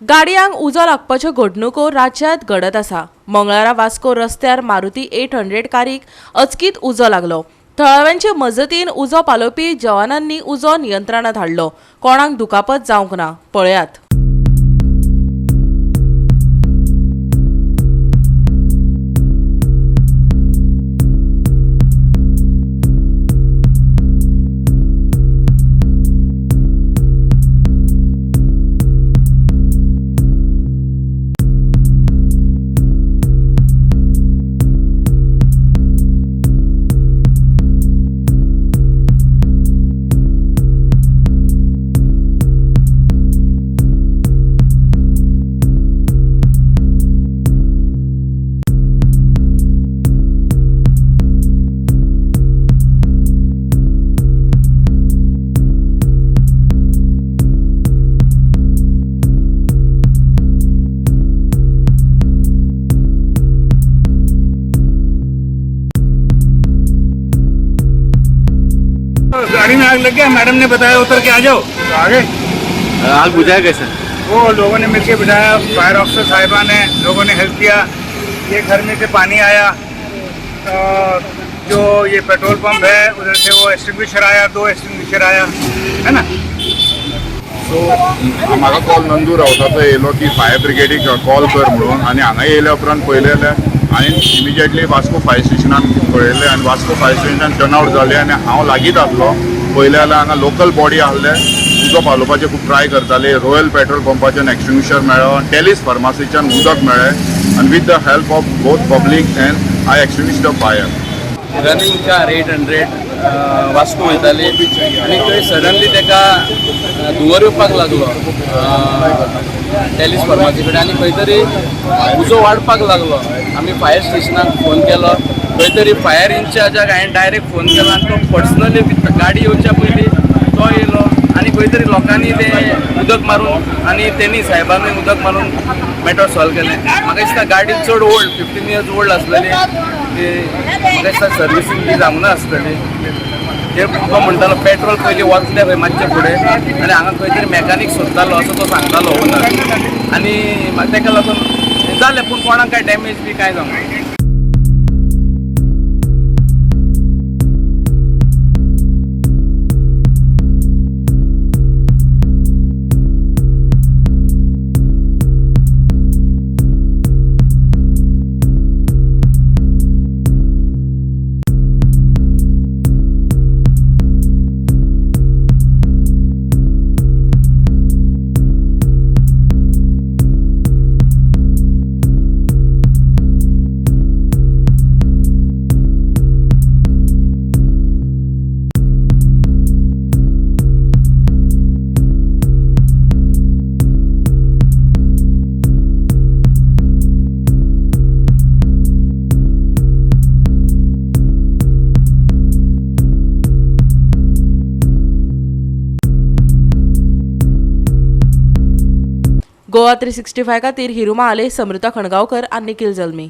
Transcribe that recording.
गाडयांक उजो लागपाच्यो घडणुको राज्यांत घडत आसा. मंगळारा वास्को रस्त्यार मारुती 800 कारीक अचकीत उजो लागलो. थळाव्यांचे मजतीन उजो पालोवपी जवानांनी उजो नियंत्रणात हाडलो. कोणाक दुखापत जावंक ना. पळयात. गाड़ी में आग लग गया, मैडम ने बताया उतर के आ जाओ, तो आ गए। आग बुझाया कैसे? वो लोगों ने मिलके बुझाया, फायर ऑफिसर साहिबा ने, लोगों ने हेल्प किया। ये घर में से पानी आया, जो ये पेट्रोल पंप है उधर से वो एक्सटिंग्विशर आया, 2 एक्सटिंग्विशर आया है ना। सो म्हाका कॉल नंदू रावताचो येयलो की फायर ब्रिगेडीक कॉल कर म्हणून, आनी हांगा येयल्या उपरांत पळयलें जाल्यार हांवें इमिजिएटली वास्को फायर स्टेशनान पळयलें आनी वास्को फायर स्टेशनान टर्न आवट जालें आनी हांव लागींच आसलो. पळयलें जाल्यार हांगा लोकल बॉडी आहले, उजो पालोवपाचें खूब ट्राय करताले. रॉयल पेट्रोल पंपाच्यान एक्सटिंग्विशर मेळ्ळो, टेलीस फार्मासीच्यान उदक मेळ्ळें आनी with the help of both public and I extinguish the fire. Running car 800 Vasco वयताली आनी थंय सडनली ताका धुंवर येवपाक लागलो टेलीस फार्मासी कडेन आनी खंय तरी उजो वाडपाक लागलो. आमी फायर स्टेशनाक फोन केलो, खंय तरी फायर इन्चार्जाक हांवें डायरेक्ट फोन केलो आनी तो पर्सनली गाडी येवच्या पयलीं तो येयलो आनी खंय तरी लोकांनी तें उदक मारून आनी तेणी साहेबांनी उदक मारून मॅटर सॉल्व केलें. म्हाका दिसता गाडी चड ओल्ड, 15 इयर्स ओल्ड आसलेली, ती म्हाका दिसता सर्विसींग बी जावंक ना आसतली. ते तो म्हणटालो पेट्रोल पयलीं वतलें खंय मातशें फुडें आनी हांगा खंय तरी मॅकानीक सोदतालो असो तो सांगतालो ओनर, आनी ताका लागून जालें. पूण कोणाक कांय डॅमेज बी कांय जावंक ना. गोवा 365 खातीर हिरुमा आले, समृता खणगांवकर आनी निखिल जल्मी.